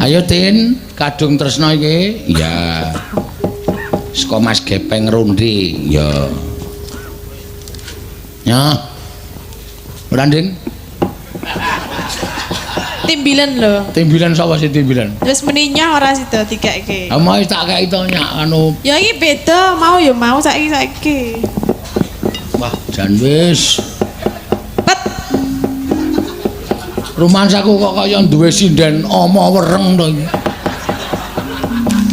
Ayo Tin, kadung tresna iki. Iya. Saka Mas Gepeng Ronde. Ya. Ya. Ora, Nding? Timbilan lho. Timbilan sapa sih timbilan? Wis meninyah ora sida dikeke. Ah mau tak kei to nyak anu. Ya iki beda, mau ya mau saiki saiki. Wah, jan wis. Pet. Rumansaku kok kaya duwe sinden ama wereng to iki.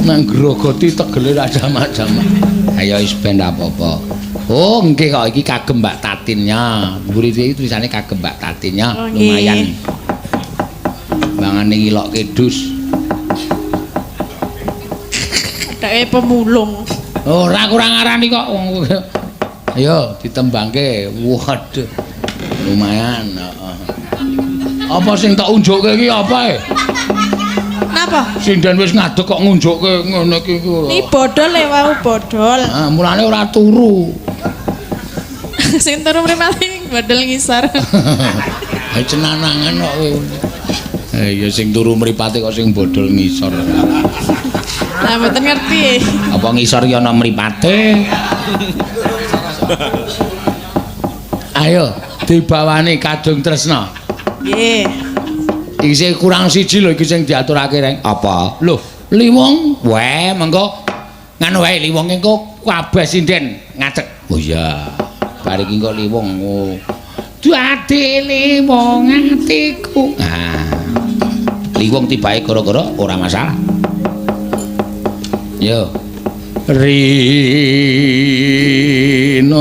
Nang grogoti tegele ra jamak-jamak. Ayo wis ben apa-apa. Oh, nggih kok iki kagem Mbak Tatinnya. Mburi iki tulisane kagem Mbak Tatinnya, Oh, nggih. Lumayan. Mangane ngilokke dus. Adake pemulung. Ora kurang ngarani kok wong. Ayo ditembangke. Waduh. Lumayan, heeh. Apa sing tak unjukke iki apa e? Napa? Sinden wis ngadeg kok ngunjukke ngene iki ku. Ini bodol e wau bodol. Ah, mulane ora turu. Sing turu mripate bodol ngisor. Ha cenanangan kok kowe. Eh ya sing turu mripate kok sing bodol ngisor. Lah mboten ngerti. Apa ngisor ya ana mripate? Ayo dibawani kadung tresna. Nggih. Iki sing kurang siji lho iki sing diaturake reng. Apa? Lho, liwong. Weh, mengko nganu wae liwong engko kabeh sinden ngadeg. Oh iya. Bar iki engko liwong. Oh. Dadi liwong atiku. Nah. Liwong tibae gara-gara ora masalah. Yo. Rino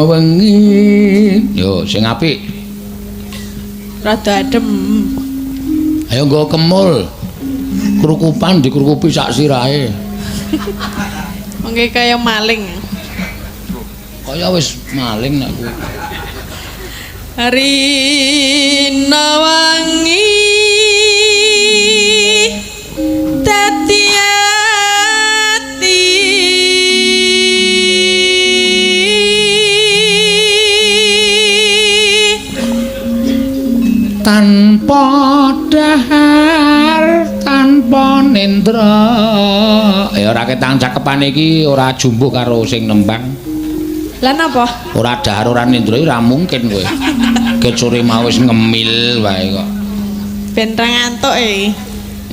wengi. Yo sing apik. Rada adem. Ayo nggo kemul. Krukupan dikrukupi sak sirahe. Mengke kaya maling. Kaya wis maling nek kuwi. Rina wangi dadi ati Tanpa dahar, tanpa nendra. Ya ora ketang cakepane iki ora jumbuh karo sing nembang. Lah napa? Ora dahar ora nendra ora mungkin kowe. Kecure mau wis ngemil wae kok. Ben ra ngantuk e.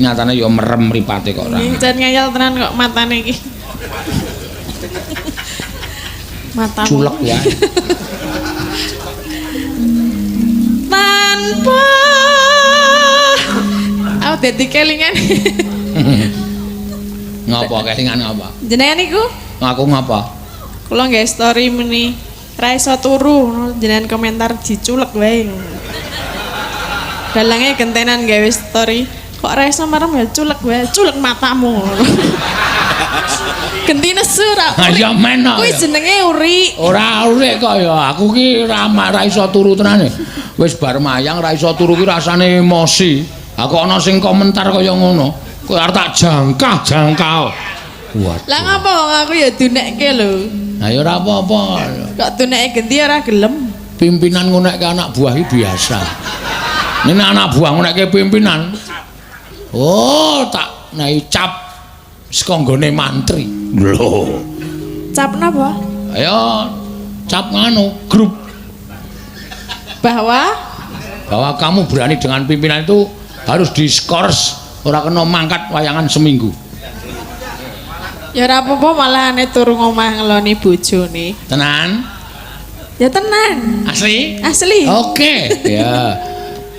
Nyatane ya merem mripate kok ora. Jan ngeyel tenan kok matane iki. Matamu. Culek ya. Tanpa aku dadi kelingan. Ngapa kelingan ngapa? Jenengan niku? Aku ngapa? Kula nggawe story meni ra iso turu, jenengan komentar diculek wae. Dalange gentenan gawe story, kok ra iso merem ya culek wae, culek matamu. Genti nesu ra. Ya men. Kuwi jenenge uri. Ora urik kok ya, aku ki ra iso turu tenane. Wis bar mayang ra iso turu ki rasane emosi. Aku ana sing komentar kaya ngono. Kowe arep tak jangkah-jangkah. Waduh. Lah ngapa wong aku ya dunekke lho. Lah ya ora apa-apa. Kok dunekke genti ora gelem. Pimpinan ngunekke anak buah iki biasa. Ini anak buah ngunekke pimpinan. Oh, tak naik cap saka nggone mantri. Lho. Cap napa? Ayo cap nganu grup Bahwa kamu berani dengan pimpinan itu harus diskors, ora kena mangkat wayangan seminggu. Ya ora apa-apa malahane turu ngomah ngeloni bojone. Tenan? Ya tenan. Asli? Asli. Oke. Ya.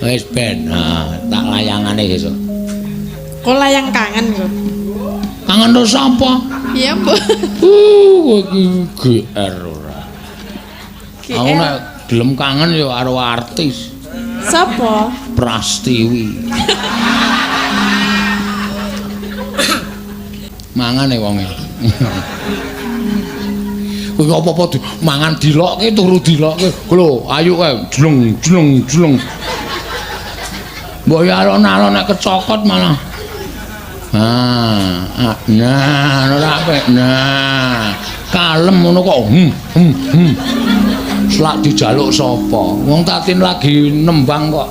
Wis ben. Nah, tak layangane sesuk. Kok layang kangen kok. Kangen terus sapa? Iya, Bu. Kowe iki GR ora. Aku GR. nek gelem kangen ya karo artis Sapa? Prastiwi. Mangan e wonge. Kuwi apa-apa mangan dilokke turu dilokke. Lho, ayo kae jleng jleng jleng. Mbok ya alon-alon nek kecokot malah. Ah, nah, ora apik. Nah, kalem ngono kok. Selak dijaluk sapa? Wong Tatin lagi nembang kok.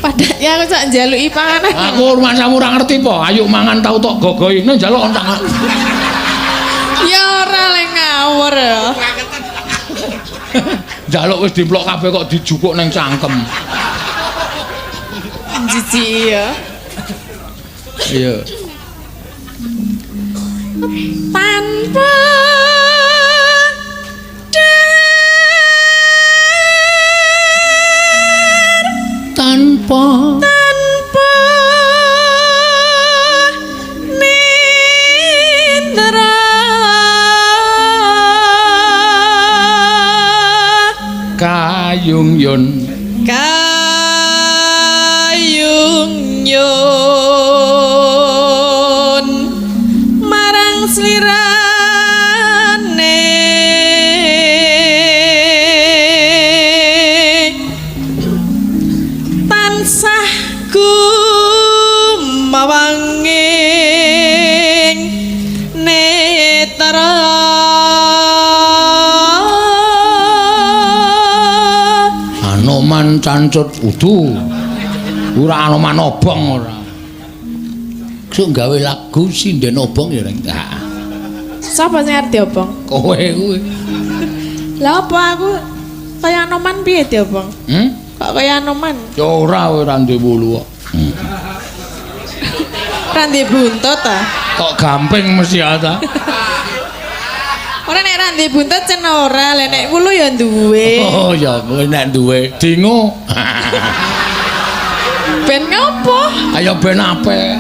Padahal ya aku sak njaluki panganan. Aku rumangsamu ora ngerti po, ayo mangan tau tok gogohi nek njaluk entak. Ya ora le ngawur ya. Njaluk wis dimplok kabeh kok dijupuk ning cangkem. Jijik ya. Iya. Tanpa tanpa tanpa nindra kayung yun kayung yun marang slirane tansah gumawanging netra. Anoman cancut udu ora Anoman obong ora. Sok gawe lagu sinden obong ya Reng. Ha. Sapa sing arep diobong? Kowe kuwi. Lah apa aku kaya Anoman piye diobong? Hmm? Kok kaya Anoman? Ya ora ora duwe wulu kok. Ora duwe buntut ta? Kok gamping mesti ya ta? Ora nek ora duwe buntut cen ora, lah nek wulu ya duwe. Oh ya kowe nek duwe dingo. Ben ngopo? Ayo ben apik.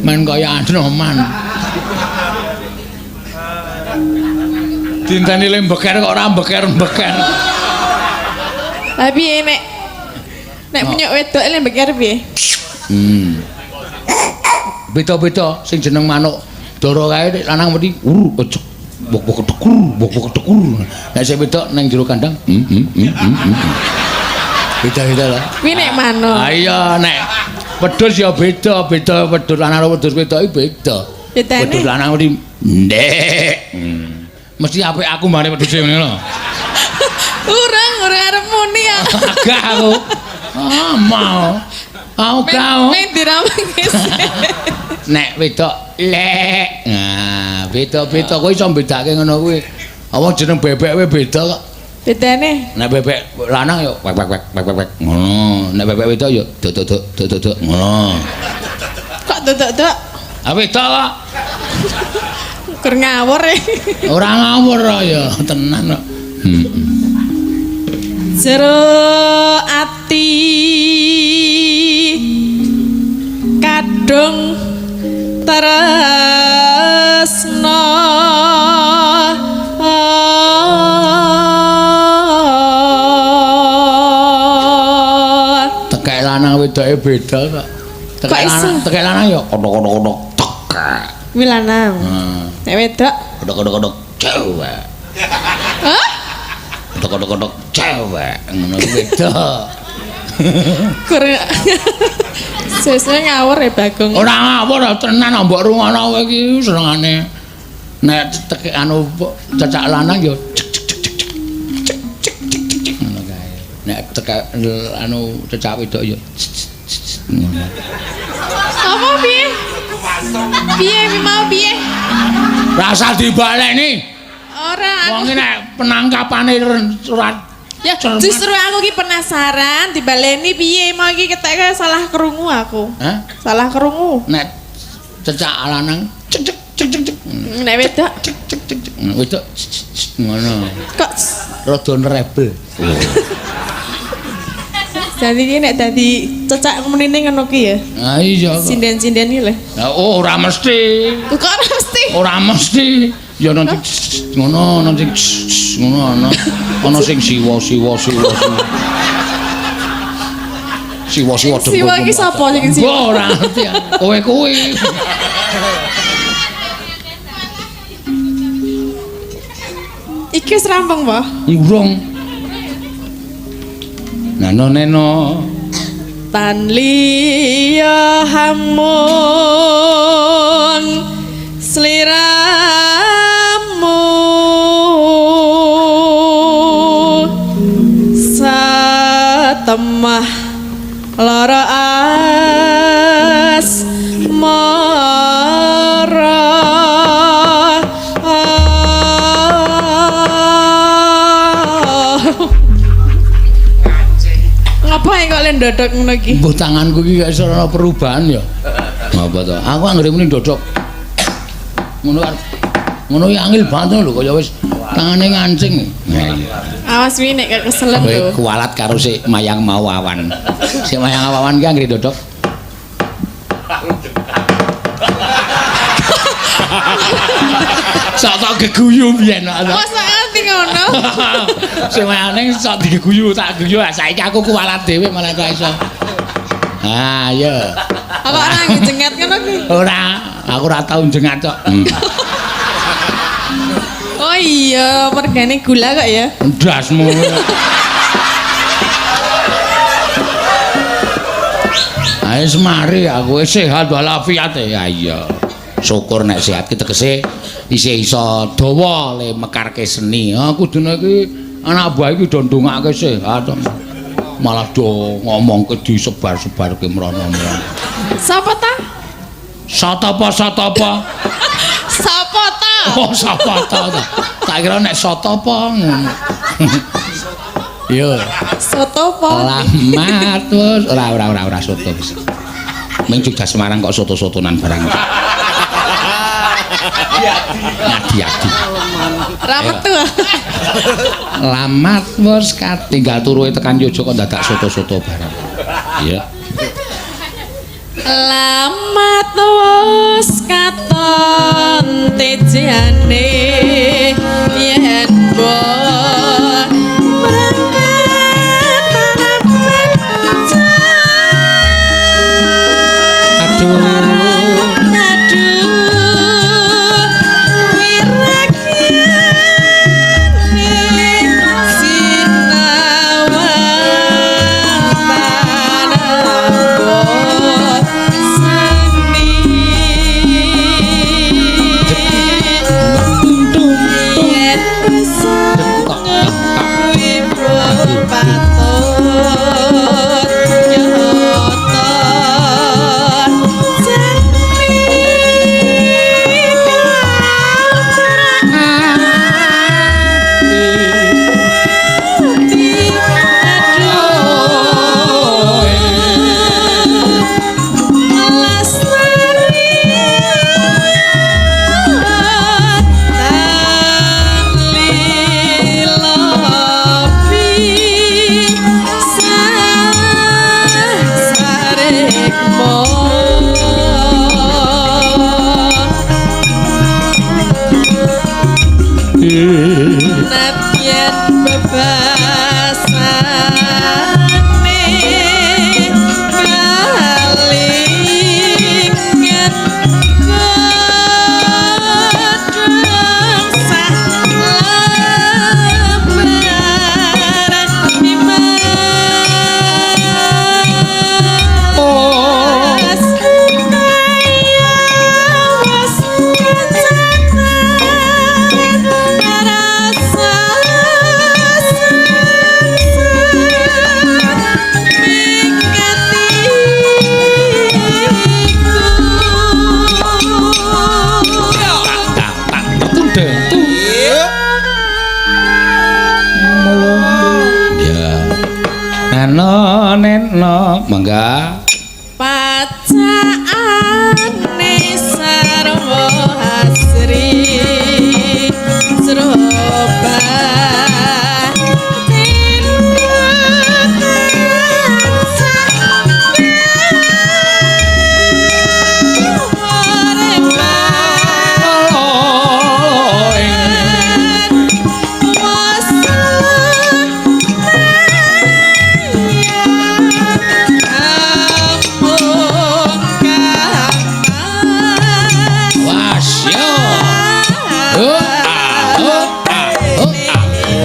Men kaya Anoman. Dinteni le mbeker kok ora mbeker-mbeker. Lah piye nek nek punya wedok le mbeker piye? Hmm. Beda-beda sing jeneng manuk dara kae nek lanang mesti ur ojek bok-bok tekur bok-bok tekur. Nek sing wedok nang jero kandang Beda-beda lah. Kuwi nek manuk. Ah iya nek wedhus ya beda, beda wedhus lanang karo wedhus wedok iki beda. Bedane? Wedhus lanang mesti ndek. Mesti apik aku mbane wedhuse ngene lho. Urung, urung arep muni ya. Agak aku. Ah mau. Aku gak. Men diramengke. Nek wedok lek. Nah, beda-beda kowe iso mbedake ngono kuwi. Apa jeneng bebek kuwi beda kok. Bedane? Nek bebek lanang ya wek wek wek wek wek ngono. Nek bebek wedok ya dok dok dok dok dok ngono. Kok dok dok dok? Ah wedok kok. Kur ngawur e. Ora ngawur ya, tenan kok. Jero ati kadung tresna tekek lanang wedoke beda kok. Tekek lanang, tekek lanang ya kodok-kodok tekek. Kuwi lanang. Nek wedok kodok-kodok cewek. Hah? Kodok-kodok cewek ngono wedok. Kurang sesuk ngawur ya Bagong. Ora ngawur tenan mbok rungono kowe iki senengane. Nek tekek anu cecak lanang ya cek cek cek cek cek cek cek cek ngono kae. Nek tekek anu cecak wedok ya ngono. Apa piye? Piye mau piye? Rasa dibaleni. Ora. Wong iki nek penangkapane surat. Ya justru aku ki penasaran dibaleni piye mau iki ketek salah krungu aku. Hah? Salah krungu. Nek cecak lanang cek cek cek cek cek. Nek wedok cek cek cek cek. Wedok ngono. Kok rada nrebel. Jadi ki nek dadi cecak menine ngono ki ya. Ha iya. Sinden-sinden ki lho. Lah oh, ora mesti. Kok ora mesti? Ora mesti. Ya nanti ngono, nanti ngono ana. Ana sing siwa siwa siwa. Siwa siwa dengkul. Siwa iki sapa sing siwa? Ora ngerti. Kowe kuwi. Iki wis rampung, po? Urung. Nano neno tan liya hamung sliramu satemon Lemah lara asmara. Ngapa kok le ndodok ngono iki? Mbuh tanganku iki gak iso ana perubahan ya. Ngapa to? Aku anggere muni ndodok. Ngono arep ngono iki angel banget lho kaya wis tangane ngancing. Nah iya. Awas wi nek keselen Kowe lho. kualat karo sik mayang mau awan. Sik mayang awan ki anggere ndodok. Sok tok geguyu biyen kok. Masa ngerti ngono? Sing mayane sok digeguyu tak guyu, saiki aku kualat dhewe malah ora iso. Ah iya. Apa ora njengat ngono ki? Ora, aku ora tau njengat kok. Oh iya, mergane gula kok ya. Ndasmu. Ayo semari aku sehat walafiat ya iya. Syukur nek sehat ki tegese isih iso dawa le mekarke seni. Aku kudune iki anak buah iki do ndongake sehat. Malah do ngomongke disebar-sebarke mrono-mrono. Sapa ta? Satapa satapa? Sapa ta? Oh, sapa ta? Tak kira nek satapa ngono. Yo. Soto apa? Lamat wis ora ora ora ora soto wis. Ning Jogja Semarang kok soto-sotonan barang. Ngadi-adi. Ra metu. Lamat wis katinggal turuhe tekan Yogya kok dadak soto-soto barang. Iya. Lamat wis katon tejane yen mbok mrangkat tanaman. Aduh. Aduh wirakyane sinawang tanabot seni yen beseneng patut nyoto jati aduh lestari tan lilopi sarikmo. Nadyan bebasane kalingan godhong sak lembaran mimas kaya wis kecatet rasa mingatiku. Tak tak tundeng tu. Ya. Neno neno mangga. Pacaane sarwa asri sroba Was yo. Oh ah oh ah oh ah.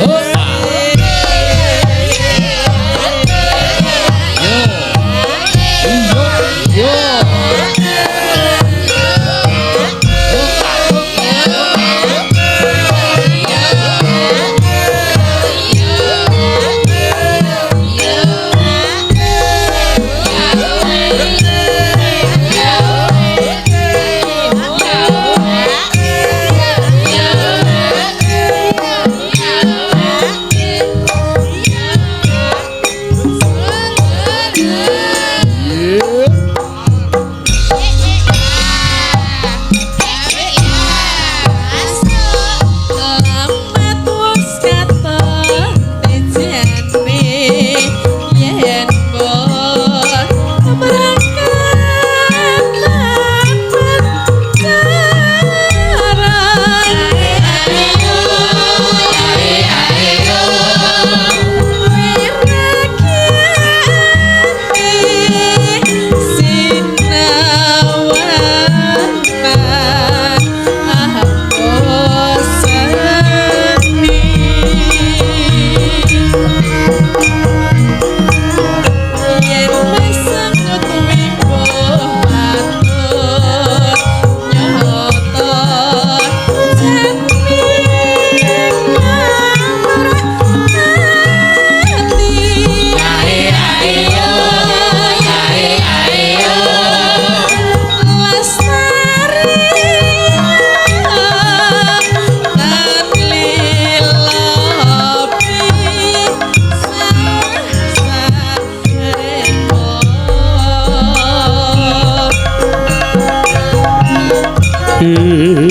Ing.